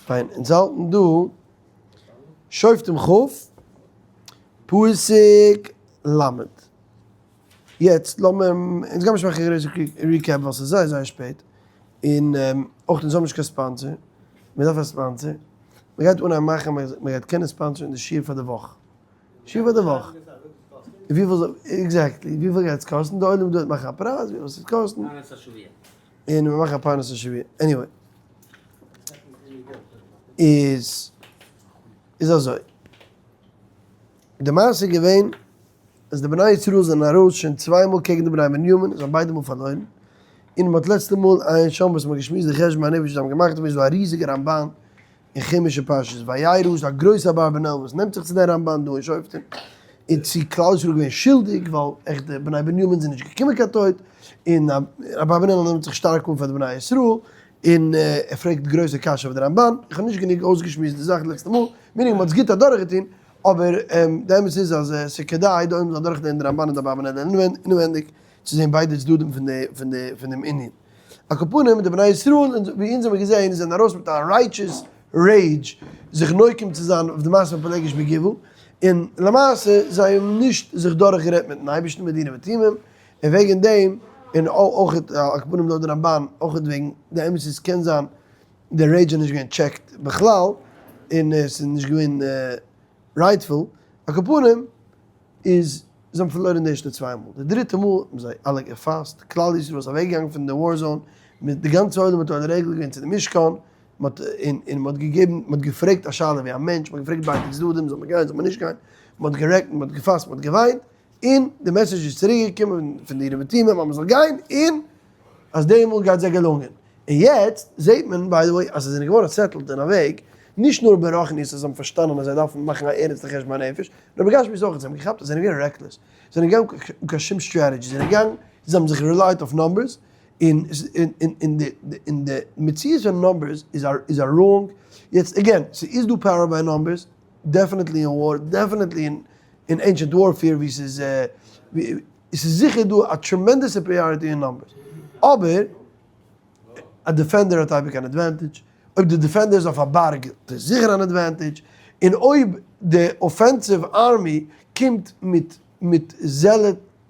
פיין, אונז האלטן דא שופטים כ', פסוק ל'. יעצט לאמיר, אונז גיימיר נישט מאכן קיין גרויסע recap ווייל ס'איז זייער זייער שפעט, און אויך אונז האבן נישט קיין sponsor, מען דארף א sponsor, מען גייט אנהייבן מאכן אז מען גייט קענען sponsor ן די שיעור פאר די וואך, שיעור פאר די וואך, וויפיל, exactly, וויפיל גייט עס קאסטן, די עולם דא וועט מאכן א פרייז וויפיל עס וועט קאסטן. און מיר מאכן א פרנסה שבוע. Anyway. איז איז אזוי. די מעשה איז געווען אז די בני ישראל זענען ארויס שוין צוויי מאל קעגן די בני בנימין, זיי האבן ביידע מאל פארלוירן. און מ'האט לעצטע מאל עיין שם וואס מ'האט געשמועסט די חשבון הנפש וואס זיי האבן געמאכט, איז דא א ריזיגע רמבן אין חומש אין פרשת וירא איז א גרויסע אברבנאל וואס נעמט זיך צו דער רמבן דא אין שופטים, און צו כלל ישראל געווען שולדיג ווייל עכט די בני בנימין זענען נישט געקומען קיין טויט, און אברבנאל נעמט זיך שטארק אן פאר די בני ישראל, און ער פרעגט גרויסע קשיא אויף די רמבן, איך האב נישט גענוג אויסגעשמועסט די זאך לעצטע מאל, meaning מ'האט עס גוט אדורכגעטון, אבער די אמת איז אז עס איז כדאי די עולם זאל אדורכלערנען די רמבן און די אברבנאל אינעווענדיג צו זען ביידע צדדים פון דעם ענין. על כל פנים, די בני ישראל, ווי אונז האבן געזען, זענען ארויס מיט א righteous rage זיך נוקם צו זיין אויף די מעשה פון פילגש בגבעה, און למעשה זיי האבן נישט זיך דורכגערעדט מיטן אייבערשטן מיט דינים ותומים, און וועגן דעם, און אויך על כל פנים לויט די רמבן, אויך וועגן די אמת איז קען זיין די rage איז נישט געווען checked בכלל, און עס איז נישט געווען rightful, על כל פנים איז זיי האבן פארלוירען די ערשטע צוויי מאל, די דריטע מאל האבן זיי אלע געפאסט, כלל ישראל איז אוועק געגאנגען פון די war zone, מיט די גאנצע עולם האט עולה רגל געווען צו די משכן, מען האט און און מען האט געגעבן, מען האט געפרעגט א שאלה ווי א מענטש, מען האט געפרעגט ביידע צדדים, זאל מען גיין זאל מען נישט גיין, מען האט גערעכנט, מען האט געפאסט, מען האט געוויינט, און די message איז צוריק געקומען פון די אורים ותומים אז מען זאל גיין, און אז די מאל גייט זיי געלונגען. און יעצט זעט מען by the way אז זיי זענען געווארן settled אין א וועג, נישט נאר ברוחניות אז זיי האבן פארשטאנען אז זיי דארפן מאכן א ערנסטע חשבון הנפש, נאר בגשמיות אויך, זיי האבן געכאפט אז זיי זענען געווען reckless, זיי זענען געגאנגען אן קיין שום strategy, זיי זענען געגאנגען, זיי האבן זיך relied אויף numbers, און און די מציאות פון numbers איז א wrong, יעצט again, ס'איז דא power by numbers, definitely אין war, definitely אין ancient warfare ווי ס'איז ס'איז זיכער דא א tremendous superiority אין numbers, אבער א defender האט אייביג אן advantage, אויב די defender איז אויף א בארג האט ער זיכער אן advantage, און אויב די offensive army קומט מיט מיט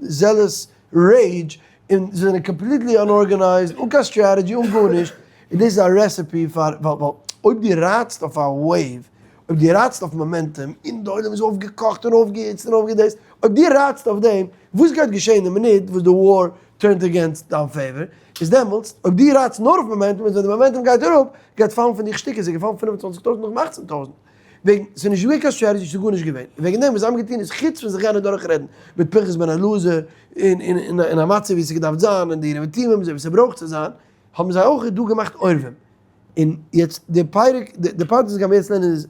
zealous rage און זיי זענען completely unorganized אן קיין strategy אן גארנישט, און דאס איז א recipe פאר ווייל אויב דו רייטסט אויף א wave, אויב דו רייטסט אויף momentum און די עולם איז אויפגעקאכט און אויפגעהיצט און אויפגעדעיסט, אויב דו רייטסט אויף דעם, וואס גייט געשען די מינוט וואס די war turns against דיין favor? איז דעמאלטס אויב דו רייטסט נאר אויף momentum איז ווען די momentum גייט אראפ גייט פאלן פון דיך שטיקער, ס'איז געפאלן 25 טויזנט נאך 18 טויזנט, וועגן ס'איז נישט געווען קיין strategy ס'איז גארנישט געווען, און וועגן דעם וואס זיי האבן געטון איז חוץ פון זיך גיין אדורך רעדן מיט פנחס בן אלעזר און און אין א מצב ווי ס'איז געדארפט זיין און די אורים ותומים אזוי ווי ס'ברויך צו זיין, האבן זיי אויך דא געמאכט עורבים. און יעצט די פרק די part וואס גיימיר יעצט לערנען איז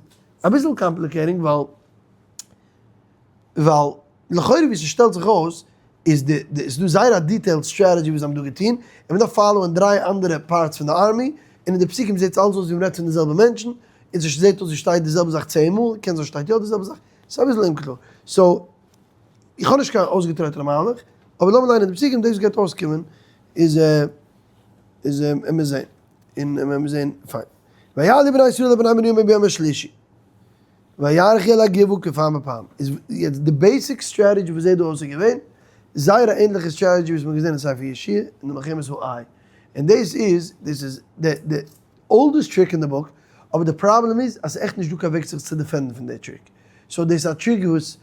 אביסל complicating ווייל ווייל לכאורה ווי ס'שטעלט זיך אויס איז די די ס'איז דא זייער א detailed strategy וואס זיי האבן דא געטון, און מ'דארף follow ען דריי אנדערע parts פון די army, און אין די פסוקים זעט עס אלס אויס ווי מ'רעדט פון די זעלבע מענטשן, און ס'זעט אויס ווי שטייט די זעלבע זאך צען מאל, קען זיין שטייט יא די זעלבע זאך, ס'איז אביסל אומקלאר. So, איך האב נישט קיין אויסגעטרעטענע מהלך, אבער לאמיר ליינען די פסוקים, דאס גייט אויסקומען איז איז עמיר זען, און עמיר זען פיין. ויעלו בני ישראל אל בני בנימין ביום השלישי. וירכו אל הגבעה כפעם בפעם. איז יעצט די basic strategy וואס זעט דא אויס איז געווען זייער א ענליכע strategy וואס מ'האט געזען אין ספר יהושע אין די מלחמת העי. און דאס איז, דאס איז די די oldest trick אין די book, אבער די פראבלעם איז אז ס'איז עכט נישט דא קיין וועג זיך צו defend ן פון די trick. So דאס איז א trick וואס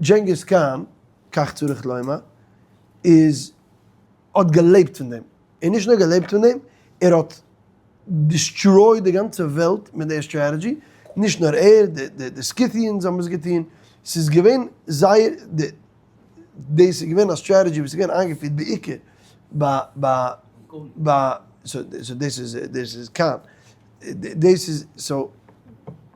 דזשענגיס קאן, כך צריך לומר, איז האט געלעבט פון דעם. און נישט נאר געלעבט פון דעם, ער האט destroyed די גאנצע וועלט מיט די strategy, נישט נאר ער, די Scythians האבן עס געטון, ס'איז געווען זייער, דאס איז געווען א strategy וואס איז געווען איינגעפירט בעיקר ביי ביי ביי, so דאס איז דאס איז קיין, דאס איז, so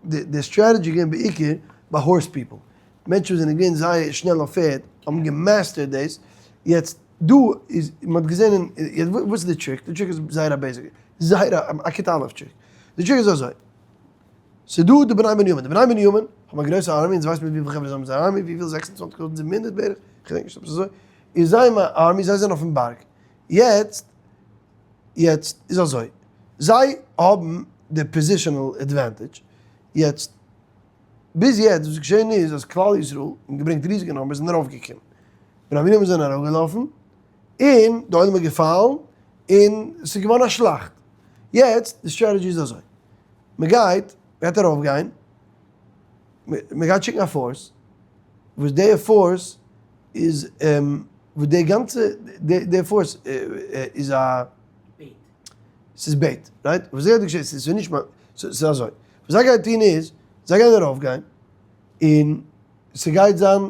די strategy איז געווען בעיקר ביי horse people, מענטשן וואס זענען געווען זייער שנעל אויף פערד האבן גע master ט דאס, יעצט דא איז מען האט געזען אין, יעצט וואס איז די trick? די trick איז זייער א basic, זייער א כיתה א' trick, די trick איז אזוי, ס'איז דא די בני בנימין, די בני בנימין האבן א גרויסע army, אונז ווייסט מיר וויפיל חברה זיי האבן אין זייער army, וויפיל 26,700 בערך, כ'געדענק נישט עפעס אזוי, איז זיי האבן א army, זיי זענען אויפן בארג, יעצט יעצט איז אזוי, זיי האבן. די positional advantage. יעצט, ביז יעצט וואס איז געשען איז אז כלל ישראל האבן געברענגט ריזיגע numbers און ארויפגעקומען. בני בנימין זענען אראפגעלאפן און די עולם איז געפאלן און ס'איז געווארן א שלאכט. יעצט די strategy איז אזוי, מ'גייט, מ'גייט ארויפגיין, מ'גייט שיקן א force, וואס די force איז וואס די גאנצע די force איז א ס'איז bait, right? וואס גייט געשען? ס'איז נישט מיין, ס'איז אזוי, וואס זיי גייען טון איז, זיי גייען ארויפגיין, און ס'גייט זיין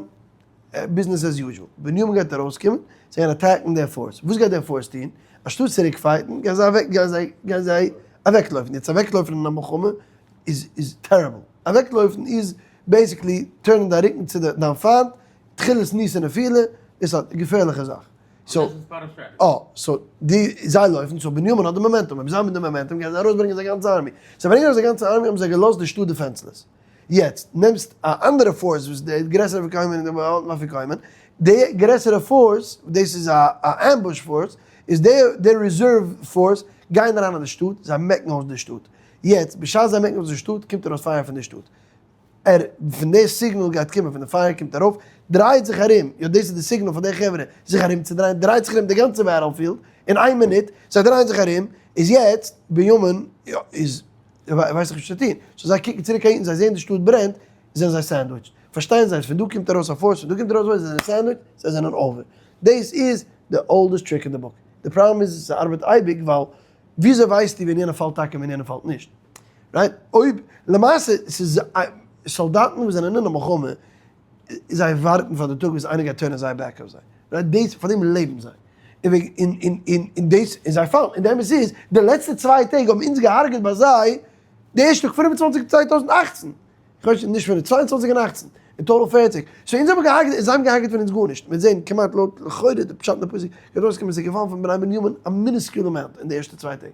business as usual, בנימין גייט ארויסקומען, זיי גייען attack ן די force, וואס גייט די force טון? אנשטאט צוריק fight ן, גייען זיי אוועק, גייען זיי, גייען זיי אוועקלויפן, יעצט אוועקלויפן אין א מלחמה איז איז terrible, אוועקלויפן איז basically turn ען דיין רוקן צו דיין פיינט, תחילת ניסי נפילה, איז א געפערליכע זאך. so, אה, so, די, זיי לויפן, so בנימין האט די momentum, אויב זיי האבן די momentum גייען זיי ארויסברענגען זייער גאנצע army. זיי ברענגען ארויס זייער גאנצע army האבן זיי געלאזט די שטאט defenseless. יעצט, נעמסט א אנדערע force וואס די גרעסערע אפיקומן און די האלטן אפיקומן, די גרעסערע force, דאס איז א ambush force, איז די די reserve force גייען אריין אין די שטאט, זיי מעקן אויס די שטאט. יעצט, בשעת זיי מעקן אויס די שטאט, קומט ארויס פייער פון די שטאט. ער, פון די signal גייט קומען, פון די פייער קומט ארויף, דרייט זיך ארום, יא דאס איז די signal פאר די חברה זיך ארום צו דרייען, דרייט זיך ארום די גאנצע battlefield אין איין מינוט, זיי דרייען זיך ארום, איז יעצט בנימין איז ווייסט זיך נישט וואס צו טון, so זיי קוקן צוריק אהין, זיי זעען די שטאט ברענט, זענען זיי sandwiched, פארשטייען זיי אז פון דא קומט ארויס א force, פון דא קומט ארויס א force, זיי זענען sandwiched, זיי זענען over. דאס איז די oldest trick in the book. די פראבלעם איז ס'ארבעט אייביג ווייל וויאזוי ווייסטו ווען יענער פאלט טאקע און ווען יענער פאלט נישט? right? אויב למעשה ס'איז סאלדאטן וואס זענען אין א מלחמה, זיי ווארטן פאר די טאג וואס איינער גייט turn ען זייער back אויף זיי, right? דאס פאר דעם לעבן זיי, און וועגן און און און און דאס און זיי פאלן, און די אמת איז די לעצטע צוויי טעג האבן אונז געהארגעט ביי זיי די ערשטע טאג 25 2018, כ'ווייס נישט פון די 22 און 18, אין total 40, so אונז האבן געהארגעט און זיי האבן געהארגעט פון אונז גארנישט, מיר זעהן כמעט לויט לכאורה די פשט אין די פסוק גייט אויסקומען ס'איז געפאלן פון בני בנימין א minuscule amount אין די ערשטע צוויי טעג.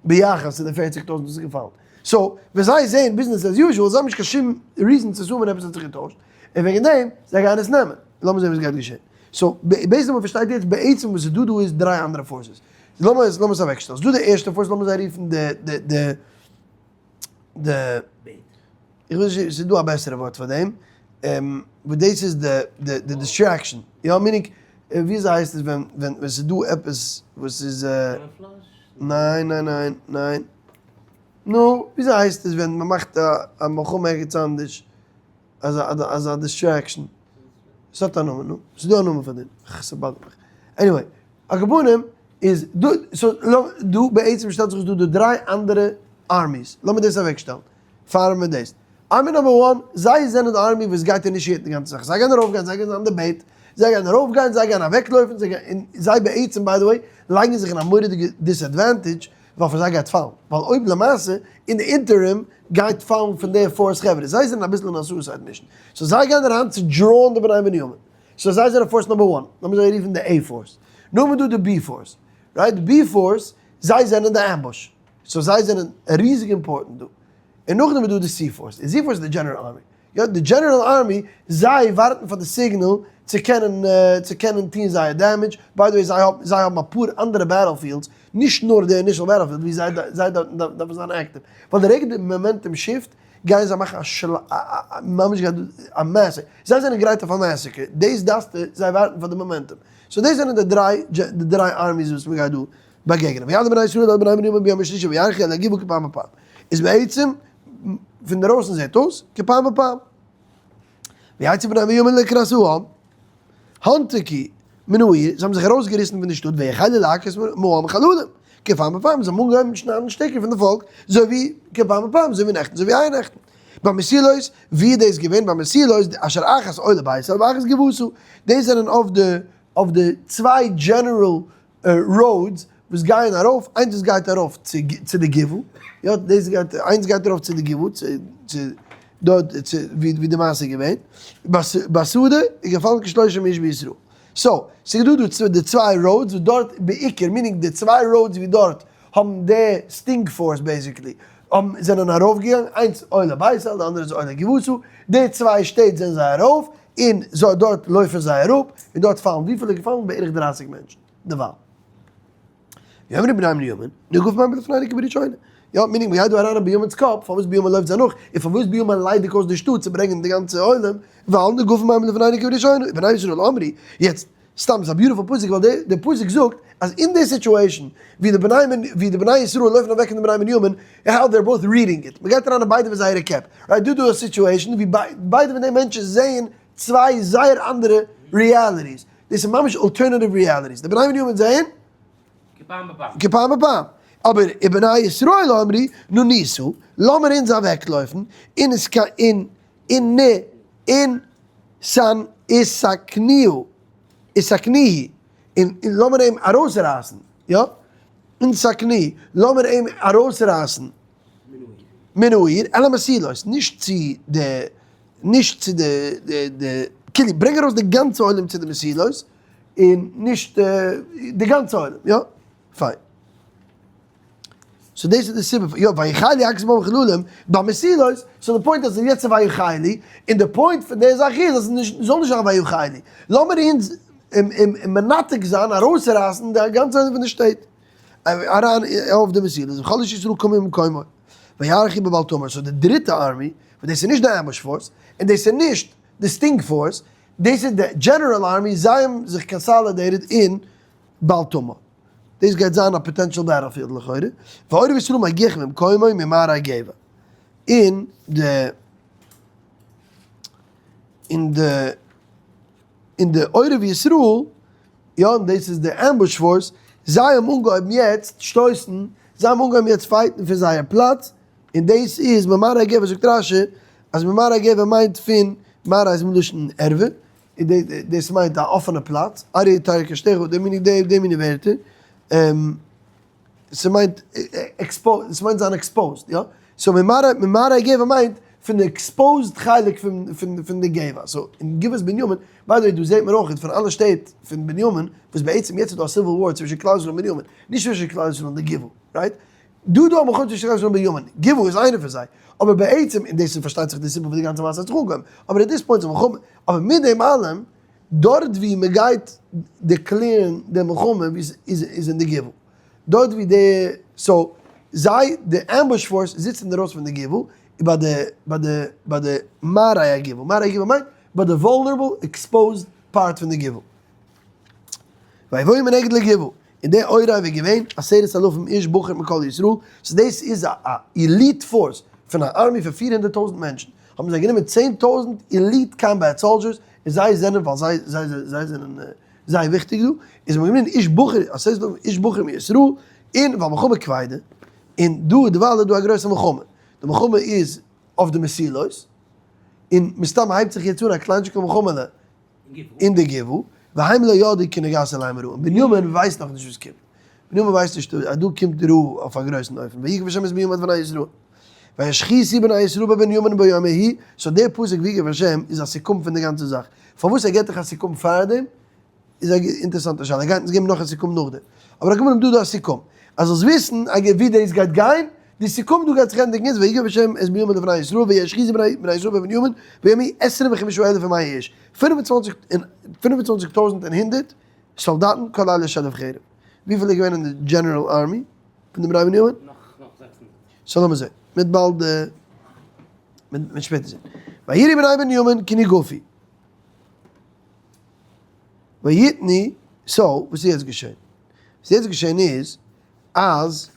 ביחס צו די פערציג טויזנט וואס איז געפאלן. so, ווען זיי זעען business as usual, זיי האבן נישט קיין שום reason צו assume ען עפעס האט זיך געטוישט, און וועגן דעם, זיי גייען עס נעמען. לאמיר זען וואס גייט געשען. so, בעצם מען פארשטייט יעצט בעצם וואס איז דא דא איז דריי אנדערע forces. לאמיר עס לאמיר עס אוועקשטעלן. ס'איז דא די ערשטע force, לאמיר זיי רופן די די די די איך ווייס נישט, ס'איז דא א בעסערע ווארט פאר דעם, וואס דאס איז די די די distraction, יא meaning וויאזוי הייסט עס ווען ווען ווען ס'איז דא עפעס וואס איז ניין ניין ניין ניין, נו וויאזוי הייסט עס ווען מ'מאכט א מלחמה ערגעץ אנדערש, אזא אזא distraction, ס'האט א נאמען נו, ס'איז דא א נאמען פאר דעם, ס' bother ט מיך, anyway, על כל פנים איז דא, so דא בעצם שטעלט זיך עס דא די דריי אנדערע armies, לאמיר דאס אוועקשטעלן. פאר מיר דאס. army number one, זיי זענען די army וואס גייט initiate ן די גאנצע זאך, זיי גייען ארויפגיין, זיי גייען זיין די bait, זיי גייען ארויפגיין, זיי גייען אוועקלויפן, זיי גייען, און זיי בעצם by the way, לייגן זיך אין א מורא'דיגע disadvantage, ווייל פון זיי גייט פאלן, ווייל אויב למעשה, אין די interim, גייט פאלן פון די force חברה, זיי זענען אביסל אין א suicide mission, so זיי גייען אריין צו draw ען די בני בנימין, so זיי זענען force number one, לאמיר זיי רופן די A force, נאכדעם איז דא די B force, right, די B force, זיי זענען די ambush. so זיי זענען ריזיג important דא. און נאכדעם איז דא די C force, און C force איז די general army. יא, די general army, זיי ווארטן פאר די signal צו קענען צו קענען טון זייער damage. by the way זיי האבן זיי האבן אפאר אנדערע battlefields, נישט נאר די initial battlefield ווי זיי זיי דארפן זיין active. ווייל די רגע די momentum shift גייען זיי מאכן א של א א ממש גייט א massacre. זיי זענען גרייט אויף א massacre. דאס דארפסטו, זיי ווארטן פאר די momentum. so דאס זענען די דריי די דריי armies וואס מ'גייט דא באגעגענען. ויעלו בני ישראל אל בני בנימין ביום השלישי וילכו אל הגבעה כפעם בפעם. איז בעצם פון דערויסן זעט אויס כפעם בפעם. ויצאו בני בנימין לקראת העם המתקו מן העיר, זיי האבן זיך ארויסגעריסן פון די שטאט ויחלו להכות מהעם חללים כפעם בפעם, זיי האבן אנגעהויבן שניידן שטיקער פון די פאלק אזוי ווי כפעם בפעם, אזוי ווי נעכטן אזוי ווי אייערנעכטן. במסילות, ווי איז דאס געווען? במסילות אשר אחת עולה ביתה ואחת גבעתה, דאס זענען אויף די אויף די צוויי general roads וואס גייען ארויף, איינס וואס גייט ארויף צו די גבעה, יא דאס גייט, איינס גייט ארויף צו די גבעה, צו צו דארט צו ווי די מעשה איז געווען, בשדה איז געפאלן כשלושים איש בישראל, so ס'איז דא דא די צוויי roads וואס דארט בעיקר, meaning די צוויי roads ווי דארט האבן די sting force basically האבן זענען ארויף געגאנגען, איינס עולה בית אל די אנדערע איז עולה גבעתה, די צוויי שטעט זענען זיי ארויף, און זוי דארט לויפן זיי אראפ, און דארט פאלן, וויפיל איז געפאלן? בערך דרייסיג מענטשן, דערווייל. ויאמרו בני בנימין, נגוף מים לפנינו כבראשונה. יא, meaning מ'גייט דא אריין אין בנימין'ס קאפ, פארוואס בנימין לויפט זיי נאך, און פארוואס בנימין ליידיגט אויס די שטאט צו ברענגען די גאנצע עולם, ווייל נגפים הם לפנינו כבראשונה, ובני ישראל אמרו, יעצט, סתם ס'איז א beautiful פסוק ווייל די פסוק זאגט אז אין די situation ווי די בני ווי די בני ישראל לויפן אוועק פון די בני בנימין, how they're both reading it, מ'גייט אריין אין ביידע פון זייערע קעפ, right דא דא א situation ווי ביידע פון די מענטשן זעען צוויי זייער אנדערע realities, דאס איז ממש alternative realities, די בני בנימין זעען כפעם בפעם. כפעם בפעם. אבער ובני ישראל אמרו ננסה, לאמיר אונז אוועקלויפן, און עס קיין און און נ און סן איסקניהו איסקניהי, און און לאמיר אים ארויסרייסן, יא, און סקני, לאמיר אים ארויסרייסן מן העיר אל המסילות, נישט צו די, נישט צו די די די, כאילו ברענג ארויס די גאנצע עולם צו די מסילות, און נישט די גאנצע עולם, יא? פיין. so דאס איז די סיבה, יא, ויחלו הכות בם בחללים, במסילות, so די point אז יעצט איז ויחלו, און די point פון די זאך איז אז ס'זאל נישט זיין ויחלו. לאמיר אונז מנתק זיין, ארויסרייסן די גאנצע עולם פון די שטעט. אריין אויף די מסילות, וכל איש ישראל קמים ממקומו, ויערכו בבעל תמר, so די דריטע army, וואס דאס איז נישט די ambush force, און דאס איז נישט די sting force, דאס איז די general army, זיי האבן זיך consolidated אין בעל תמר. דאס גייט זיין א potential battlefield לכאורה. ועורב ישראל מגיח ממקומו ממערה גבע. און די און די און די עורב ישראל, יא און דאס איז די ambush force, זיי האבן אנגעהויבן יעצט שטויסן, זיי האבן אנגעהויבן יעצט fight ן פון זייער פלאץ, און דאס איז ממערה גבע זאגט רשי אז ממערה גבע מיינט פון מערה איז מלשון ערווה, און דאס מיינט א אפענע פלאץ, אריה תרא קשתך, די מיני די מיני ווערטער, ס'מיינט exposed, ס'מיינט זיין exposed, יא, so ממערה ממערה גבע מיינט פון די exposed חלק פון פון פון די גבע, so אין גבעת בנימין, by the way דא זעט מען אויך פון אלע שטעט פון בנימין, וואס בעצם יעצט איז דא א civil war צווישן כלל ישראל און בנימין, נישט צווישן כלל ישראל און די גבעה, right? דא דא האבן חוץ נישט קיין בנימין, גבעה איז איינער פון זיי, אבער בעצם, און דאס איז פארשטייט זיך די סיבה פון די גאנצע מעשה האט זיך אנגעהויבן, אבער at this point איז מלחמה, אבער מיט דעם אלעם, דארט ווי מען גייט declare ן די מלחמה איז איז אין די גבעה, דארט ווי די, so זיי, די ambush force זיצט אינדערויסן פון די גבעה, ביי די ביי די ביי די מערה הגבעה, מערה הגבעה מיינט ביי די vulnerable exposed part פון די גבעה. ויבואו מנגד לגבעה, און דער עורב איז געווען עשרת אלפים איש בחור מכל ישראל, so דאס איז א elite force פון א army פון 400 טויזנט מענטשן, האבן זיי גענומען 10,000 elite combat soldiers, און זיי זענען, ווייל זיי זיי זיי זענען זייער וויכטיג דא, איז מען גענומען איש בחור, עשרת אלפים איש בחור מישראל, און והמלחמה כבדה, און דא דערווייל איז דא א גרויסע מלחמה, די מלחמה איז אויף די מסילות, און מסתם הייבט זיך יעצט אן א קליינטשיקע מלחמה'לע אין די גבעה, והם לא ידעו כי נגס עליהם הרעה, און בנימין ווייסט נאך נישט וואס קומט, בנימין ווייסט נישט אז דא קומט די רעה אויף א גרויסן אופן, ויקרב השם את בנימין עד בני ישראל, וישחיתו בני ישראל בבנימין ביום ההוא, so דער פסוק ויקרב השם איז א סיכום פון די גאנצע זאך, פארוואס ער געבט דיך א סיכום פארדעם איז א אינטערעסאנטע שאלה, ער גייט אונז געבן נאך א סיכום נאכדעם, אבער על כל פנים דא דא א סיכום, אז זאלסט וויסן ווי דאס גייט גיין, די סיכום דא גייט זיך ענדיגן איז ויקרב השם את בנימין לבני ישראל וישחיתו בני ישראל בבנימין ביום ההוא עשרים וחמשה אלף ומאה איש, 25 טויזנט און הונדערט סאלדאטן כל אלה שלף חרב. וויפיל איז געווען אין די general army פון די בני בנימין? נאך 600. so לאמיר זען. מ'וועט באלד מ'וועט שפעטער זען. ויראו בני בנימין כי נגפו. ויתנו, so וואס איז יעצט געשען? וואס איז יעצט געשען איז אז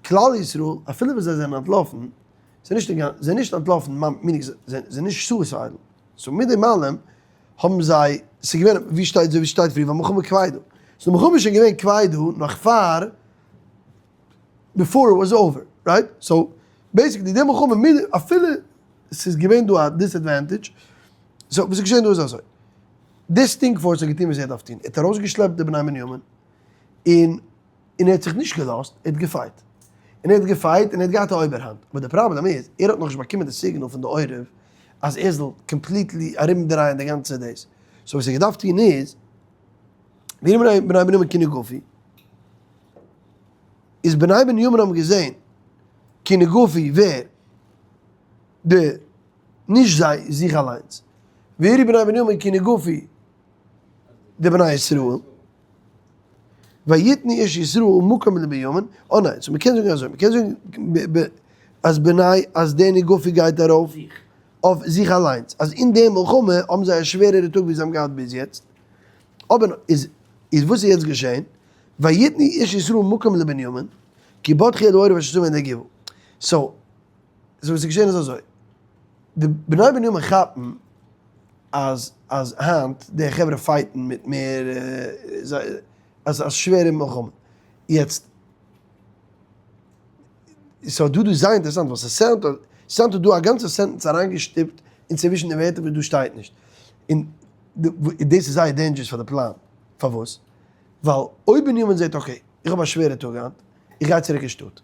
כלל ישראל אפילו ווען זיי זענען אנטלאפן, זיי זענען נישט אנטלאפן meaning זיי זענען נישט suicidal, so מיט דעם אלעם האבן זיי, ס'איז געווען ווי שטייט אזוי ווי שטייט פריער והמלחמה כבדה, so די מלחמה איז שוין געווען כבדה נאך פאר before it was over, right? so basically די מלחמה מיט אפילו ס'איז געווען דא א disadvantage, so וואס איז געשען דא איז אזוי, די sting force האט געטון וואס ער דארף טון, ער האט ארויסגעשלעפט די בני בנימין, און און ער האט זיך נישט געלאזט, ער האט גע fight. און ער האט גע fight און ער האט געהאט א אויבערהאנט. אבער די פראבלעם איז, ער האט נאכנישט באקומען די signal פון די עורב אז ער זאל completely ארומדרייען די גאנצע דאס. so וואס ער האט געדארפט טון איז, ויראו בני בנימין כי נגפו, איז בני בנימין האבן געזען כי נגפו ווער? די, נישט זיי, זיך אליינס. ויראו בני בנימין כי נגפו די בני ישראל. ויתנו איש ישראל מקום לבנימין, אה ניין, so מ'קען זאגן אזוי, מ'קען זאגן אז בני אז די נגפי גייט ארויף אויף זיך אליינס, אז אין די מלחמה האבן זיי א שווערערע טאג ווי זיי האבן געהאט ביז יעצט, אבער איז איז וואס איז יעצט געשען? ויתנו איש ישראל מקום לבנימין, כי בטחו אל העורב אשר שמו אל הגבעה. so so וואס איז געשען איז אזוי, די בני בנימין כאפן אז אז היינט די חברה fight ן מיט מער אז א שווערע מלחמה, יעצט so דא דא זייער אינטערעסאנט ווייל ס' sound sound האט דא א גאנצע sentence אריינגעשטופט אינצווישן די ווערטער וואס דא שטייט נישט, און דאס איז זייער dangerous פאר די פלאן, פארוואס? ווייל אויב בנימין זעט okay איך האב א שווערע טאג היינט, איך גיי צוריק אין שטאט,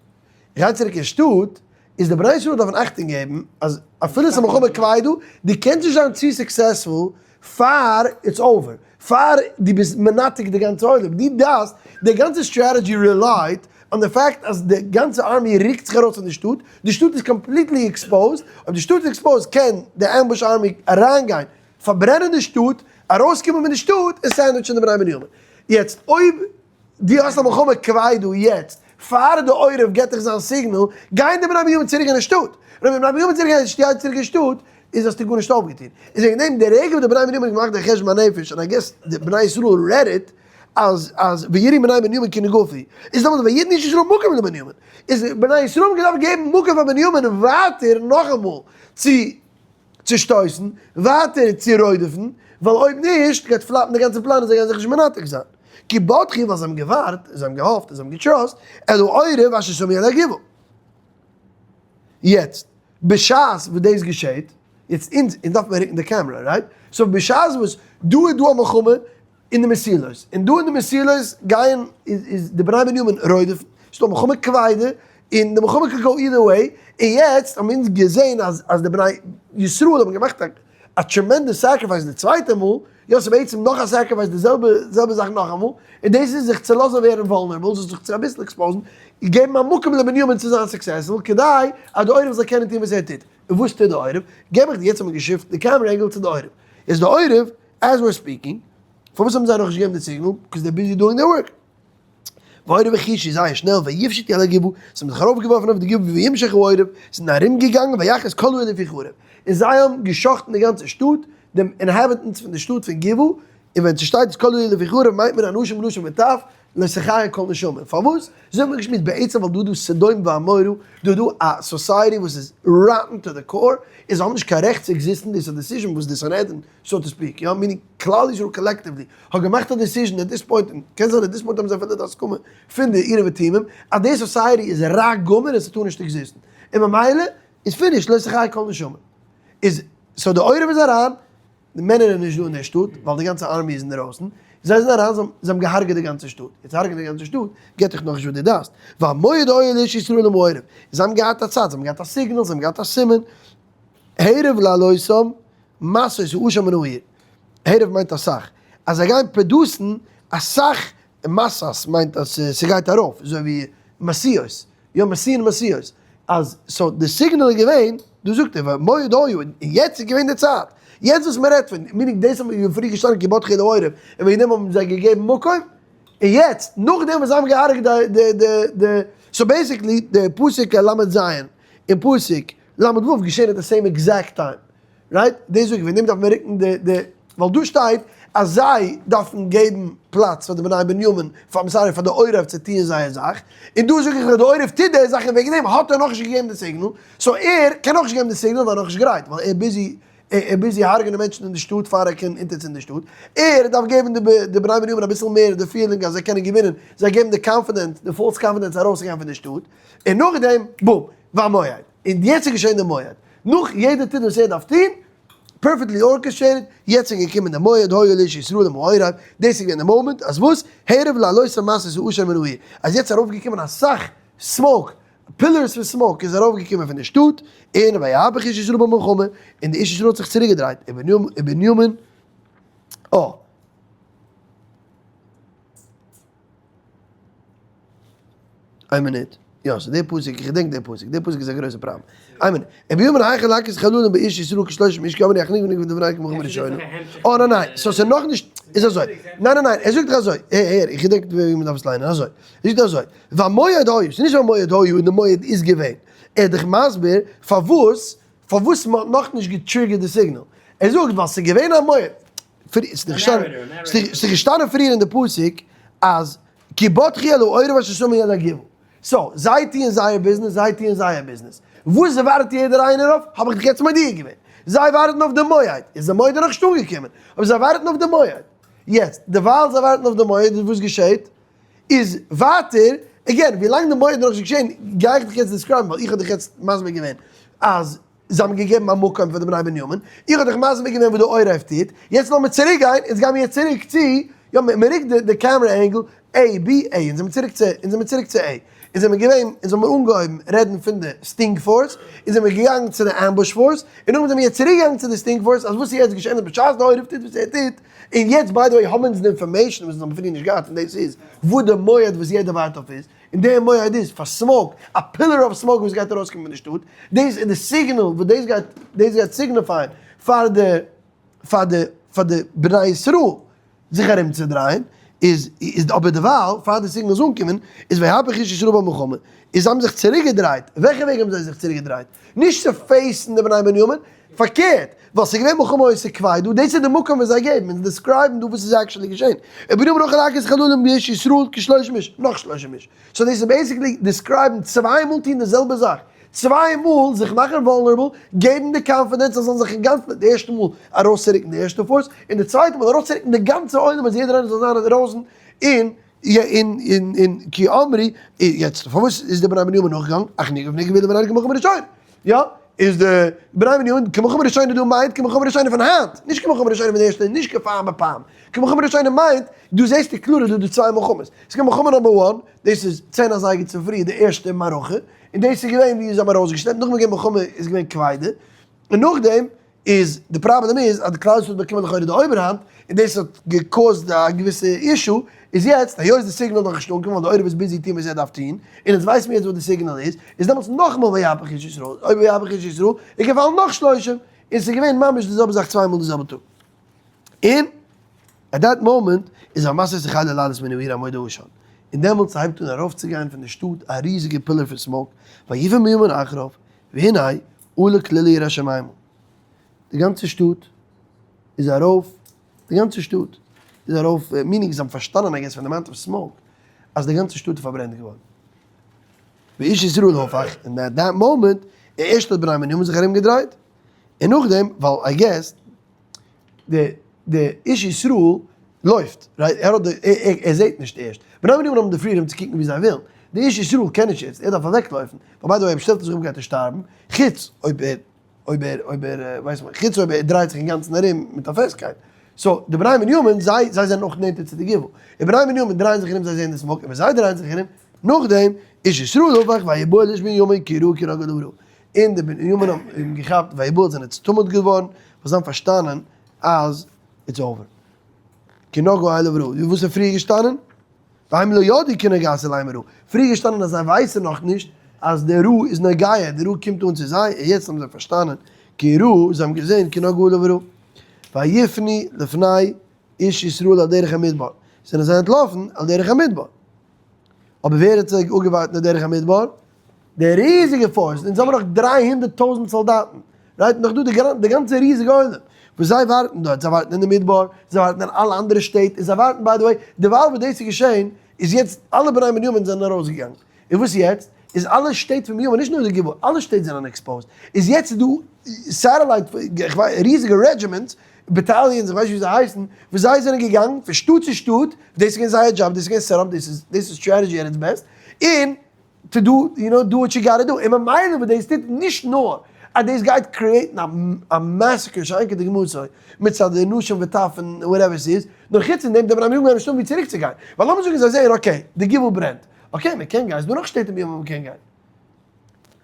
איך גיי צוריק אין שטאט, איז די בני ישראל דארפן אכטונג געבן אז אפילו ס'איז מלחמה כבידה, דו קענסט נישט זיין צו successful פאר it's over, פאר דו ביסט מנתק די גאנצע עולם, דו דארפסט, די גאנצע strategy relied on די fact אז די גאנצע army רוקט זיך ארויס פון די שטאט, די שטאט איז completely exposed, אויב די שטאט איז exposed קען די ambush army אריינגיין פארברענען די שטאט, ארויסקומען פון די שטאט און sandwich ן די בני בנימין. יעצט אויב דו האסט א מלחמה כבידה יעצט, פאר די עורב געט דיך זיין signal, גייען די בני בנימין צוריק אין די שטאט. און אויב די בני בנימין צוריק גייען צוריק אין שטאט, איז האסטו גארנישט אויפגעטון. איז וועגן דעם די רגע וואס די בני בנימין האבן געמאכט די חשבון הנפש, און I guess די בני ישראל read it, אז אז ויראו בני בנימין כי נגפו, איז דעמאלט ויתנו איש ישראל מקום לבנימין. איז בני ישראל האבן געדארפט געבן מקום פאר בנימין ווייטער נאכאמאל צו צושטויסן, ווייטער צו רודפ'ן, ווייל אויב נישט גייט flop ן די גאנצע פלאן און זיי גייען זיך נישט מנתק זיין. כי בטחו ווייל זיי האבן געווארט, זיי האבן געהאפט און זיי האבן גע trust, אל העורב אשר שמו אל הגבעה. יעצט, בשעת וואס דאס געשעט, יעצט אונז אונז דארף מען רוקן די קעמרא, right? so בשעת וואס דא איז דא א מלחמה אין די מסילות, און דא אין די מסילות גייען איז די בני בנימין רודפ'ן, ס'איז דא מלחמה כבידה, און די מלחמה קען go either way, און יעצט האבן אונז געזען אז אז די בני ישראל האבן געמאכט א א tremendous sacrifice די צווייטע מאל, יא ס'איז בעצם נאך א sacrifice די זעלבע זעלבע זאך נאכאמאל, און דאס איז זיך צו לאזן ווערן vulnerable, זיך צו אביסל expose ן, געבן א מקום לבנימין צו זיין successful, כדי אז די עורב זאל קענען טון וואס ער טוט. און וואס טוט די עורב? געב איך די, יעצט האט מען גע shift די camera angle צו די עורב, איז די עורב as we're speaking, פארוואס האבן זיי נאכנישט געגעבן די signal? because they're busy doing their work. והעורב החושי זייער שנעל ויפשטו על הגבעה, זיי האבן זיך ארויפגעווארפן אויף די גבעה וימשך העורב, זיי זענען ארומגעגאנגען ויך את כל העיר לפי חרב, און זיי האבן גע'שחט'ן די גאנצע שטאט, די inhabitants פון די שטאט פון גבעה, און ווען ס'שטייט את כל העיר לפי חרב מיינט מען אנשים נשים וטף, לא תחיה כל נשמה. פארוואס? אזוי האט מען געשמועסט בעצם ווייל דא איז דא סדום ועמורה, דא איז דא א society וואס איז rotten to the core, און זיי האבן נישט קיין רעכט צו exist ן, דאס איז א decision וואס די סנהדרין so to speak, יא, meaning כלל ישראל collectively האט געמאכט א decision at this point, און קען זיין at this point האבן זיי אפילו די הסכמה פון די אורים ותומים, אז די society איז רע גמור און ס'טאר נישט exist ן, און ממילא איז finish, לא תחיה כל נשמה. איז, so די עורב איז אריין, די מענער זענען נישט דא אין דער שטאט, ווייל די גאנצע army איז אינדערויסן, זיי זענען אריין, זיי האבן געהארגעט די גאנצע שטאט, יעצט הרג'ענען די גאנצע שטאט, געט דיך נאכנישט וואס דו דארפסט, והמועד היה לאיש ישראל למעורב, זיי האבן געהאט א צייט, זיי האבן געהאט א signal, זיי האבן געהאט א סימן, הערב להעלותם משאות העשן מן העיר, הערב מיינט אסאך, אז זיי גייען produce ן אסאך משאות מיינט אז ס'גייט ארויף, אזוי ווי משאיות, יא משיאין משאיות, אז so די signal איז געווען, דא זאגט ער והמועד היה, און יעצט איז געווען די צייט, יעצט וואס מען רעדט פון, meaning דאס האט מען פריער געשטאנען כי בטחו אל העורב, און וועגן דעם האבן זיי געגעבן מקום, און יעצט נאכדעם וואס זיי האבן געהארגעט די די די די, so basically די פסוק ל' ז' און פסוק ל' ו' געשען at the same exact time, right? דאס זאג איך, וועגן דעם דארף מען רוקן די די, ווייל דא שטייט אז זיי דארפן געבן פלאץ פאר די בני בנימין, פאר sorry פאר די עורב צו טוען זייער זאך, און דא זאג איך אז די עורב טוט די זאך און וועגן דעם האט ער נאכנישט געגעבן די signal, so ער קען נאכנישט געבן די signal ווייל ער נאכנישט גרייט, ווייל ער busy ער busy הרג'נען מענטשן אין די שטאט פאר ער קען אונטערצינדן די שטאט, ער דארף געבן די די בני בנימין אביסל מער די feeling אז זיי קענען געווינען, זיי געבן די confidence, די false confidence ארויסצוגיין פון די שטאט, און נאכדעם בום, והמועד, און יעצט איז געשען די מועד. נאך יעדער טוט וואס ער דארף טון, perfectly orchestrated, יעצט איז געקומען די מועד היה לאיש ישראל למעורב, דאס איז געווען די מאמענט אז וואס? הערב להעלותם משאות העשן מן העיר, אז יעצט איז ארויפגעקומען אסאך smoke, pillars פון smoke איז ארויפגעקומען פון די שטאט, און ויהפך איש ישראל במלחמה, און די איש ישראל האט זיך צוריקגעדרייט, ובנימין, אה. איין מינוט, יא ס'איז די פסוק, איך געדענק די פסוק, די פסוק איז א גרויסע פראבלעם. איין מינוט, ובימים ההם החל להכות חללים באיש ישראל כשלושים איש כי אמרו החניכו ונגבה דברי כמלחמה ראשונה. אה ניין ניין, so ס'איז נאכנישט. איז אזוי, ניין ניין ניין, ער זאגט דאך אזוי, הער הער, איך געדענק ווי מען דארף עס ליינען, אזוי, ער זאגט אזוי, והמועד היה, ס'איז נישט והמועד היה און די מועד איז געווען, ער איז דיך מסביר פארוואס, פארוואס מען האט נאכנישט גע trigger ט די signal, ער זאגט ווייל ס'איז געווען א מועד, ס'איז געשטאנען פריער אין די פסוק אז כי בטחו אל העורב אשר שמו אל הגבעה, so, זיי טוען זייער ביזנעס, זיי טוען זייער ביזנעס. וואס ווארט יעדער איינער אויף? האב איך דיך יעצט מודיע געווען. זיי ווארטן אויף די מועד. איז די מועד נאכנישט אנגעקומען. אבער זיי ווארטן אויף די מועד. יעצט, דערווייל זיי ווארטן אויף די מועד, איז וואס געשעט? איז ווייטער, again, ווילאנג די מועד איז נאכנישט געשען, גיי איך דיך יעצט describe ן, ווייל איך האב דיך יעצט מסביר געווען אז זיי האבן געגעבן א מקום פאר די בני בנימין, איך האב דיך מסביר געווען וואס די עורב טוט, יעצט לאמיר צוריק גיין, אונז גיימיר יעצט צוריק צו, יא מען רוקט די camera angle, A, B, A, אונז זעמיר צוריק צו, אונז זעמיר צוריק צו A, אונז זעמיר געווען, אונז האמיר אנגעהויבן רעדן פון די sting force, אונז זעמיר געגאנגען צו די ambush force, און נאכדעם זעמיר יעצט צוריק געגאנגען צו די sting force, אז וואס איז יעצט געשען אז בשעת די עורב טוט וואס ער טוט, און יעצט by the way האבן אונז די information וואס אונז האבן פריער נישט געהאט און דאס איז וואס די מועד וואס יעדער ווארט אויף איז, און די מועד איז פאר smoke, א pillar of smoke וואס גייט ארויסקומען פון די שטאט, דאס איז די signal וואס דאס גייט דאס גייט signify ען פאר די פאר די פאר די בני ישראל זיך ארומצודרייען, איז איז אבער דערווייל פאר די signal איז אנגעקומען איז ויהפך איש ישראל במלחמה, איז זיי האבן זיך צוריקגעדרייט, וועלכע וועג האבן זיי זיך צוריקגעדרייט? נישט צו face ן די בני בנימין, פארקערט, ווייל ס'איז געווען מלחמה היתה כבדה, דאס איז די מקום וואס זיי געבן, און describe ן דא וואס איז actually געשען. ובנימין החל להכות חללים באיש ישראל כשלושים איש, נאך שלושים איש. so דאס איז basically describe ן צוויי מאל טון די זעלבע זאך, צוויי מאל זיך מאכן vulnerable, געבן די confidence אז זיי זאלן זיך אינגאנצן, די ערשטע מאל ארויסצורוקן די ערשטע force, און די צווייטע מאל ארויסצורוקן די גאנצע עולם אז יעדער איינער זאל זיין אינדרויסן, און און און כי אמרו, יעצט פארוואס איז די בני בנימין נאכגעגאנגען, אך נגף נגף וידע בני כמלחמה ראשונה, יא, איז די בני בנימין כמלחמה ראשונה דא מיינט כמלחמה ראשונה פון היינט, נישט כמלחמה ראשונה פון די ערשטע, נישט כפעם בפעם, כמלחמה ראשונה מיינט, דא זעסטו קלאר אז דא איז דא צוויי מלחמות, ס'איז געווען מלחמה number one, דאס איז 10 אזייגער צופרי די ערשטע מערכה, און דאס איז געווען ווי זיי האבן ארויסגעשלעפט, נאכדעם איז געווען מלחמה איז געווען כבידה, און נאכדעם איז די פראבלעם איז אז די כלל ישראל האט באקומען לכאורה די אויבערהאנט און דאס האט גע cause ט א געוויסע issue, איז יעצט היות די signal איז נאכנישט אנגעקומען ווייל די עורב איז busy טון וואס ער דארף טון, און אונז ווייסן מיר יעצט וואס די signal איז, איז דעמאלטס נאכאמאל ויהפך איש ישראל, אויב ויהפך איש ישראל איז געפאלן נאך שלושים, און ס'איז געווען ממש די זעלבע זאך צוויי מאל די זעלבע טאג. און at that moment איז המסות החלו לעלות מן העיר עמוד העשן, און דעמאלטס הייבט אן ארויפצוגיין פון די שטאט א ריזיגע pillar פון smoke, ויפן בנימין אחריו, והנה עלה כליל העיר השמימה, די גאנצע שטאט איז ארויף, די גאנצע שטאט איז ארויף, meaning זיי האבן פארשטאנען I guess פון די amount of smoke אז די גאנצע שטאט איז פארברענט געווארן. ואיש ישראל הפך, און at that moment, ערשט האט בני בנימין זיך ארום געדרייט, און נאכדעם, ווייל I guess, די די איש ישראל לויפט, right, ער האט די, ער זעט נישט ערשט, בני בנימין האבן די freedom צו קוקן ווי זיי ווילן, די איש ישראל קען נישט יעצט, ער דארף אוועקלויפן, ווייל by the way אויב שטעלט ער זיך אפ גייט ער שטארבן, חוץ אויב ער אויב ער אויב ער ווייסט מען, חוץ אויב ער דרייט זיך אינגאנצן ארום מיט א פעסטקייט, so די בני בנימין זיי זיי זענען אויך נענטער צו די גבעה, די בני בנימין דרייען זיך ארום זיי זעען די smoke, און ווען זיי דרייען זיך ארום נאכדעם, איש ישראל הפך ויבהל איש בנימין כי ראו כי נגעה אליו רעה. און די בנימין האבן אים געכאפט ויבהל זענען צוטומלט געווארן, וואס זיי האבן פארשטאנען אז it's over. כי נגעה אליו רעה, ווי וואס איז פריער געשטאנען? והם לא ידעו כי נגעת אליהם הרעה, פריער געשטאנען אז זיי ווייסן נאכנישט אז די רעה איז נוגע, די רעה קומט אן צו זיי, און יעצט האבן זיי פארשטאנען כי רעה, זיי האבן געזען כי נגעה אליו הרעה. ויפנו לפני איש ישראל על דרך המדבר, זענען זיי אנטלאפן על דרך המדבר. אבער ווער האט זיי אפגעווארט אין די דרך המדבר? די ריזיגע force, אונז האבן נאך 300,000 סאלדאטן, right, נאך דא די גאנצע ריזיגע עולם, וואס זיי ווארטן דארט, זיי ווארטן אין די מדבר, זיי ווארטן אין אלע אנדערע שטעט, און זיי ווארטן by the way, דערווייל וואס דאס איז געשען, איז יעצט אלע בני בנימין זענען ארויסגעגאנגען, און וואס יעצט? איז אלע שטעט פון בנימין, נישט נאר די גבעה, אלע שטעט זענען exposed, איז יעצט איז דא satellite, ריזיגע regiments, battalions, איך ווייס נישט ווי זיי הייסן, וואס זיי זענען געגאנגען פון שטאט צו שטאט, דאס איז געווען זייער דזשאב, דאס איז געווען setup, דאס איז דאס איז strategy at its best, און to do, you know, do what you gotta do, און ממילא וואס דאס טוט, נישט נאר אז דאס גייט create ן א massacre שאין כדוגמתו, מצד די נשים וטף און whatever ס'איז, נאר חוץ פון דעם די בני בנימין האבן נישט וואו צוריק צו גיין, ווייל לאמיר זאגן זיי זעען okay, די גבעה ברענט, okay מען קען גיין, ס'דא נאך שטעט אין בנימין וואו מען קען גיין,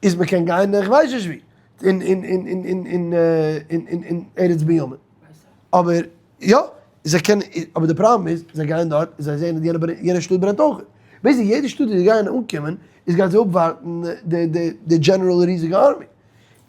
איז מען קען גיין איך ווייס נישט וואו, אין אין אין אין אין אין אין אין אין ארץ בנימין, אבער יא, זיי קענען, אבער די פראבלעם איז, זיי גייען דארט, זיי זעען אז יענע יענע שטאט ברענט אויך. בעיסיקלי יעדע שטאט ווי זיי גייען אנקומען, איז גייט זיי אפווארטן די די די general ריזיגע army.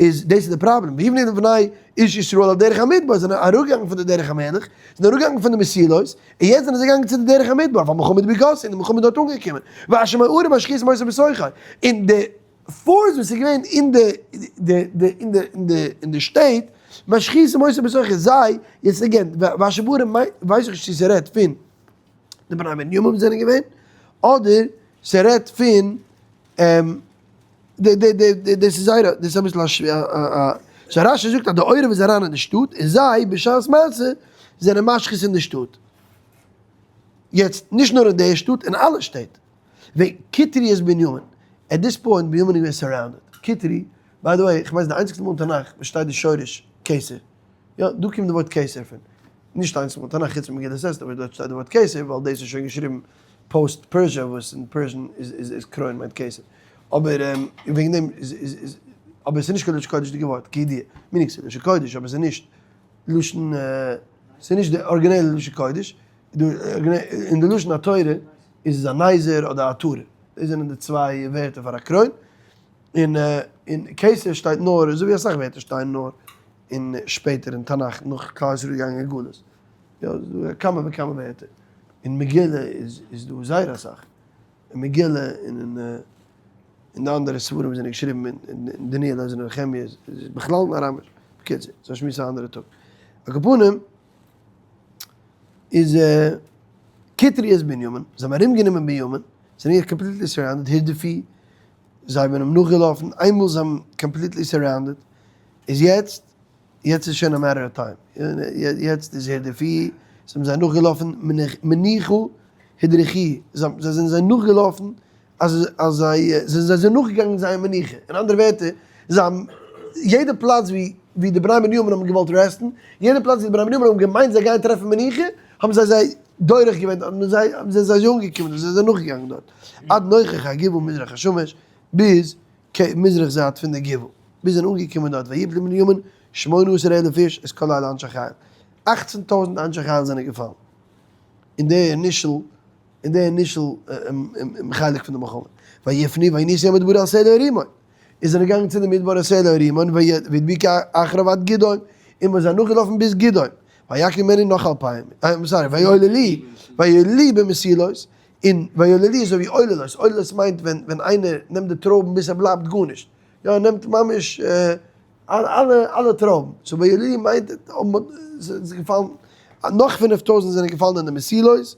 איז דאס איז די פראבלעם, ויפנו לבני איש ישראל על דרך המדבר, זיי זענען אראפגעגאנגען פון די דרך המלך, זענען אראפגעגאנגען פון די מסילות, און יעצט זענען זיי געגאנגען צו די דרך המדבר, והמלחמה הדביקתו, און די מלחמה איז דארט אנגעקומען, ואשר מערים משחית אותו בתוכו, און די force וואס איז געווען אין די די די אין די אין די אין די שטעט, משחית אותו בתוכו, זיי, יעצט again, ואשר בערים ווייס איך נישט צו ס'רעדט פון די בני בנימין זענען געווען, אדער ס'רעדט פון די די די די דאס איז זייער דאס איז אביסל א שווער א סאו רשי זאגט אז די עורב איז אריין אין די שטאט און זיי בשעת מעשה זענען משחית אין די שטאט. יעצט נישט נאר אין די שטאט אין אלע שטעט. וכתרו את בנימין. at this point בנימין איז געווען surrounded. כתרו, by the way, כ'ווייס די איינציגסטע מאל אין תנך וואס שטייט די שורש כתר. יא, דא קומט די ווארט כתר פון. נישט איינציגסטע מאל אין תנך חוץ פון מגילת אסתר וואס דארט שטייט די ווארט כתר ווייל דאס איז שוין געשריבן post Persia וואס אין Persian איז קרוין מיינט כתר. אבער וועגן דעם איז איז אבער עס איז נישט קיין לשון קודש'דיגע ווארט כידוע. meaning ס'איז לשון קודש אבער ס'איז נישט לשון ס'איז נישט די ארגינעלע לשון קודש. אין די לשון התורה איז עס א נזר אדער א עטרה. דאס זענען די צוויי ווערטער פאר א קרוין. און אין כתר שטייט נאר אזוי ווי אסאך ווערטער שטייען נאר אין שפעטער אין תנך נאך כלל ישראל איז געגאנגען אין גלות. יא, ס'איז דא כמה וכמה ווערטער. אין מגילה איז דא זייער אסאך. אין מגילה און אין אין די אנדערע ספרים וואס זענען געשריבן אין דניאל עזרא נחמיה איז בכלל אין אראמיש. בקיצור, ס'איז א שמועס א אנדערע טאג. על כל פנים איז כתרו את בנימין, זיי האבן ארומגענומען בנימין, זיי זענען געווען completely surrounded, הרדיפו, זיי האבן אים נאכגעלאפן, איינמאל זיי האבן completely surrounded, איז יעצט, יעצט איז שוין א matter of time, יעצט איז הרדיפו, זיי האבן זיי נאכגעלאפן, מנוחה הדריכו, זיי זענען זיי נאכגעלאפן, אז אז זיי זיי זענען נאכגעגאנגען זייער מנוחה, אין אנדערע ווערטער, זיי האבן, יעדע פלאץ ווי ווי די בני בנימין האבן געוואלט rest ן, יעדע פלאץ ווי די בני בנימין האבן געמיינט זיי גייען טרעפן מנוחה, האבן זיי זיי דורך געווען דארט, האבן זיי האבן זיי זיי אנגעקומען, זיי זענען נאכגעגאנגען דארט, עד נוכח הגבעה מזרח השמש, ביז מזרח זייט פון די גבעה, ביז זיי זענען אנגעקומען דארט, ויפלו בנימין שמונה עשר אלף איש את כל אלה אנשי חיל, אכצן טויזנט אנשי חיל זענען געפאלן, אין די initial, אין די initial חלק פון די מלחמה, ויפנו וינוסו המדברה אל סלע הרימון, און זענען געגאנגען צו די מדבר אל סלע הרימון, וידביקו אחריו עד גדעום, און מ'איז זיי נאכגעלאפן ביז גדעום, ויכו ממנו נאך אלפיים, sorry, ויעוללו, ויעוללו במסילות, און ויעוללו איז אזוי ווי עוללות, עוללות מיינט ווען ווען איינער נעמט די טרויבן ביז ס'בלייבט גארנישט, יא ער נעמט ממש אלע אלע טרויבן, so ויעוללו מיינט ס'איז געפאלן נאך 5000 זענען געפאלן אין די מסילות,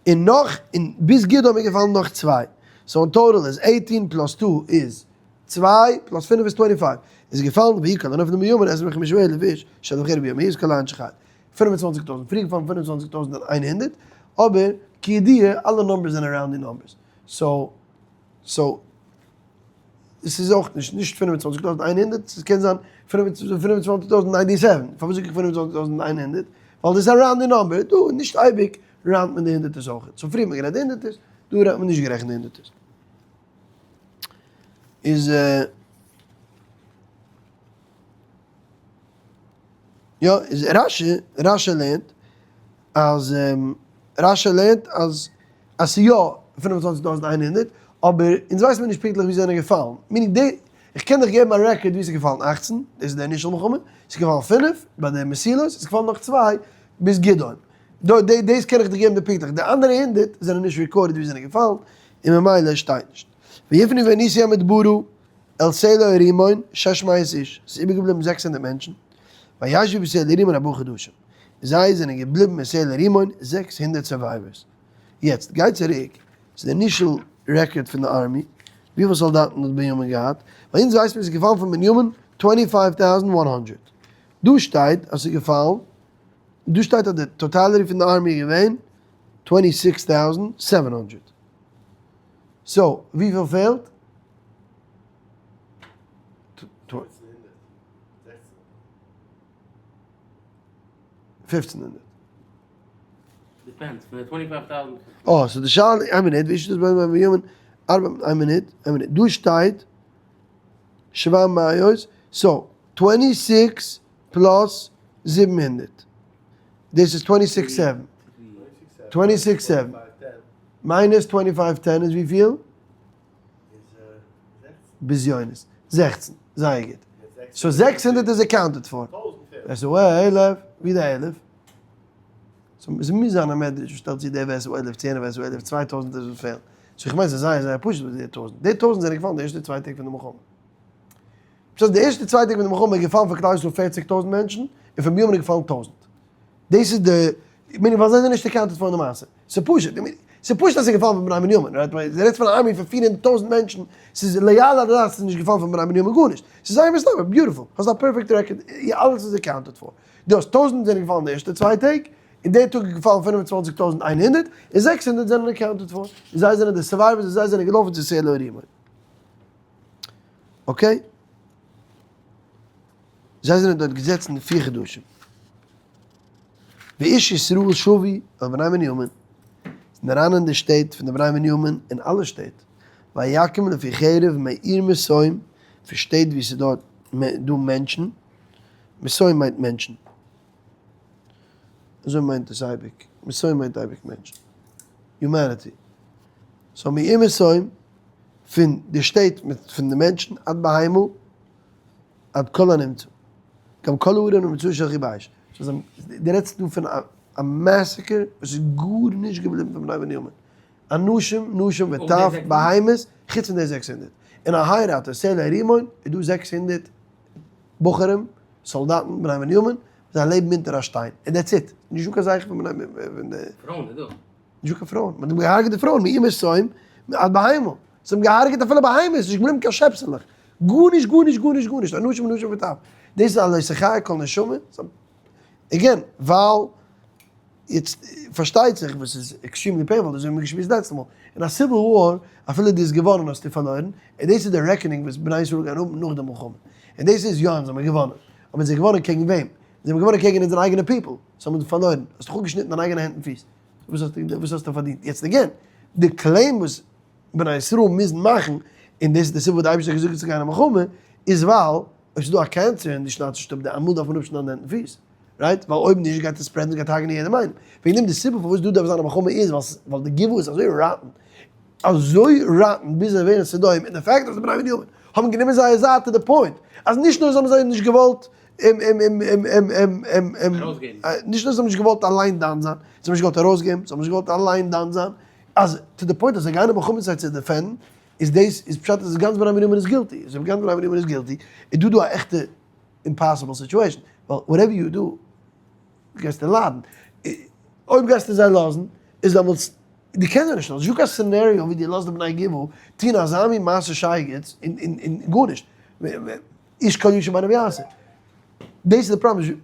און נאך און ביז גדעום איז געפאלן נאך צוויי, so אין total איז 18 plus 2 איז צוויי plus 5 איז 25, איז געפאלן ויכל הנופלים בנימין עשרים וחמשה אלף איש שלו חרב ביום ההוא את כל אנשי חיל. 25 טויזנט, פריער געפאלן 25,100, אבער כידוע אלע numbers זענען rounding numbers, so so עס איז אויך נישט נישט 25,100, עס קען זיין 25,097, פארוואס זאג איך 25,100? ווייל דאס איז א rounding number, דא נישט אייביג round ט מען די הונדערטערס אויך, so פריער האט מען גערעדט די הונדערטערס, דא האט מען נישט גערעכנט די הונדערטערס. איז יא, איז רשי, רשי לערנט אז רשי לערנט אז אז ס'איז יא 25,100, אבער אונז ווייסן מיר נישט פונקטליך ווי זיי זענען געפאלן. meaning די, איך קען דיך געבן א record ווי ס'איז געפאלן 18, דאס איז די initial מלחמה, ס'איז געפאלן 5 ביי די מסילות, ס'איז געפאלן נאך 2 ביז גדעום. דאס קען איך דיך געבן די פונקטליך, די אנדערע 100 זענען נישט recorded ווי זיי זענען געפאלן, און ממילא שטייט נישט. ויפנו וינוסו המדברה אל סלע הרימון שש מאות איש, ס'איז איבערגעבליבן 600 מענטשן, וישבו בסלע הרימון ארבעה חדשים, זיי זענען געבליבן אין סלע הרימון 600 survivors. יעצט גיי צוריק צו די initial record פון די army, וויפיל סאלדאטן האט בנימין געהאט, ווייל אונז ווייסט מען ס'איז געפאלן פון בנימין 25,100, דא שטייט אז ס'איז געפאלן, דא שטייט אז די totality פון די army איז געווען 26,700, so וויפיל פעלט? 1500. Depends, פון די 25,000. אה, so די שאלה, איין מינוט, ווי איז דאס ביי בנימין? ארבעט, איין מינוט, איין מינוט, דא שטייט שבע מאות, so 26 plus 700, דאס איז 26 7, 26 7, minus 25 10 איז וויפיל? בזיונות. 16, זייער גוט. So 600 איז accounted for. ואת האלף, ווי די אלף? So עס מוז זיין א מדרש וואס שטעלט צו די ואת האלף צו יענע ואת האלף, 2000 איז וואס פעלט. So איך מיין ס'איז זייער זייער פשוט וואס די טויזנט. די טויזנט זענען געפאלן די ערשטע צוויי טעג פון די מלחמה. פשט די ערשטע צוויי טעג פון די מלחמה איז געפאלן פון כלל ישראל 40,000 מענטשן, און פון בנימין איז געפאלן טויזנט. דאס איז די, מיין ווייל זיי זענען נישט accounted for אין די מעשה. ס'איז פשוט, ס'איז פשוט אז ס'איז געפאלן פון בני בנימין, right? ווייל דו רעדסט פון א army פון 400,000 מענטשן, ס'איז לא יעלה על הדעת ס'איז נישט געפאלן פון בני בנימין גארנישט. ס'איז זייער מסתבר, beautiful, האסט א perfect record, אלעס איז accounted for. דו האסט טויזנט זענען געפאלן די ערשטע צוויי טעג, און די טאג איז געפאלן 25,100, און 600 זענען accounted for. און זיי זענען די survivors און זיי זענען געלאפן צו סלע הרימון. Okay? זיי זענען דארט געזעצן פיר חדשים. ואיש ישראל שבו אל בני בנימין, זענען אריין אין די שטעט פון די בני בנימין אין אלע שטעט, ויכם לפי חרב מעיר מסוים, פון שטעט וואו ס'איז דארט דא מענטשן, מסוים מיינט מענטשן, אזוי מיינט עס אייביג, מסוים מיינט אייביג מענטשן, humanity, so מעיר מסוים, פון די שטעט מיט פון די מענטשן עד בהמה עד כל הנמצא, גם כל הערים הנמצאות שלחו באש. דו רעדסט דא פון א massacre וואס איז גארנישט געבליבן פון בני בנימין, אנשים נשים וטף בהמות, חוץ פון די 600, אין א הייראט סלע הרימון איז דא 600 בחורים סאלדאטן בני בנימין, זיי לעבן אונטער א שטיין, און that's it, נישטא קיין זכר פון בני פון די. פרויען איז דא. נישטא קיין פרויען, מען האט געהארגעט די פרויען, מעיר מסוים, עד בהמה, זיי האבן געהארגעט אפילו בהמות, נישט געבליבן קיין שעפסעלעך, גארנישט גארנישט גארנישט גארנישט, אנשים נשים וטף, דאס איז א לא תחיה כל נשמה, again, ווייל, יעצט פארשטייט זיך וואס איז extremely painful, דאס האבן מיר געשמועסט לעצטע מאל, אין א civil war, אפילו דו האסט געוואנען האסטו פארלוירן, און דאס איז די reckoning וואס בני ישראל גייען האבן נאך די מלחמה, און דאס איז יא אונז האבן געוואנען, אבער זיי געוואנען קעגן וועם? זיי האבן געוואנען קעגן אונזערע אייגענע people, זיי האבן פארלוירן, האסט דאך אפגעשניטן דיין אייגענע הענט און פיס, וואס האסטו וואס האסטו פארדינט? יעצט again, די claim וואס בני ישראל מוזן מאכן, און דאס איז די סיבה וואס די אייבערשטער האט געזאגט צו גיין אין מלחמה, איז ווייל אויב ס'איז דא א cancer און דו שניידסט נישט אפ די אמאל דארף מען אפשניידן די הענט און פיס, right? ווייל אויב נישט גייט עס spread ן און גייט הרג'נען יעדעם איינעם. וועגן דעם די סיבה פארוואס דא דארף זיין א מלחמה איז ווייל די גבעה איז אזוי rotten, אזוי rotten ביז זיי ווערן סדום, און די fact אז די בני בנימין האבן גענומען זייער זייט to the point אז נישט נאר זיי האבן זיי נישט געוואלט נישט נאר זיי האבן נישט געוואלט אליין דן זיין, זיי האבן נישט געוואלט ארויסגעבן, זיי האבן נישט געוואלט אליין דן זיין, אז to the point אז זיי גייען אין מלחמה זיי צו defend ן, איז דאס איז פשט אז גאנץ בני בנימין איז guilty, אז אויב גאנץ בני בנימין איז guilty, איז דא דא א עכטע impossible situation, ווייל whatever you do, גייסטו ליידן, אויב גייסטו זיי לאזן, איז דעמאלטס, דו קענסט זיי נישט לאזן, נישטא קיין scenario ווי דו לאזט די בני גבעה טון אזא מין מעשה שייגעץ און און גארנישט. איש כל הישר בעיניו יעשה. דאס איז די פראבלעם.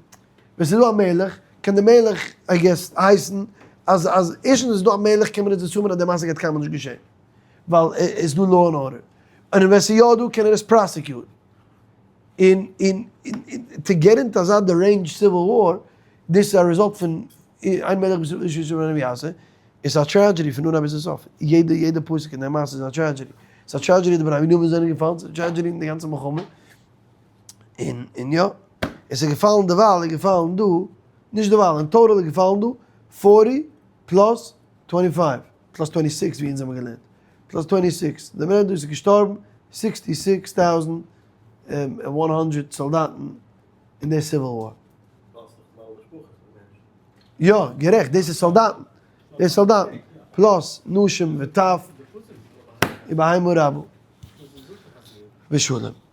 ווען ס'איז דא א מלך, קען די מלך, I guess, הייסן אז אז ערשטנס איז דא א מלך קען מען עס assume ן אז די מעשה גייט קיינמאל נישט געשען. ווייל עס איז דא law and order. און ווען ס'איז יא דא קען ער עס prosecute ן. און און to get into אזא deranged civil war, דאס איז א result פון אין מלך בישראל איש הישר בעיניו יעשה, איז א tragedy פון אנהייב ביזן סוף. יעדע יעדע פסוק אין די מעשה איז א tragedy. ס'איז א tragedy די בני בנימין זענען געפאלן, ס'איז א tragedy אין די גאנצע מלחמה. און און יא, עס איז געפאלן דערווייל איז געפאלן דא, נישט דערווייל, אין total איז געפאלן דא forty plus twenty five, plus twenty six ווי אונז האבן געלערנט, plus twenty six, די מינוט דא איז געשטארבן sixty six thousand one hundred סאלדאטן אין די civil war. יא, גערעכט, דאס איז סאלדאטן, דאס איז סאלדאטן, plus נשים וטף ובהמה רבה. ושלום.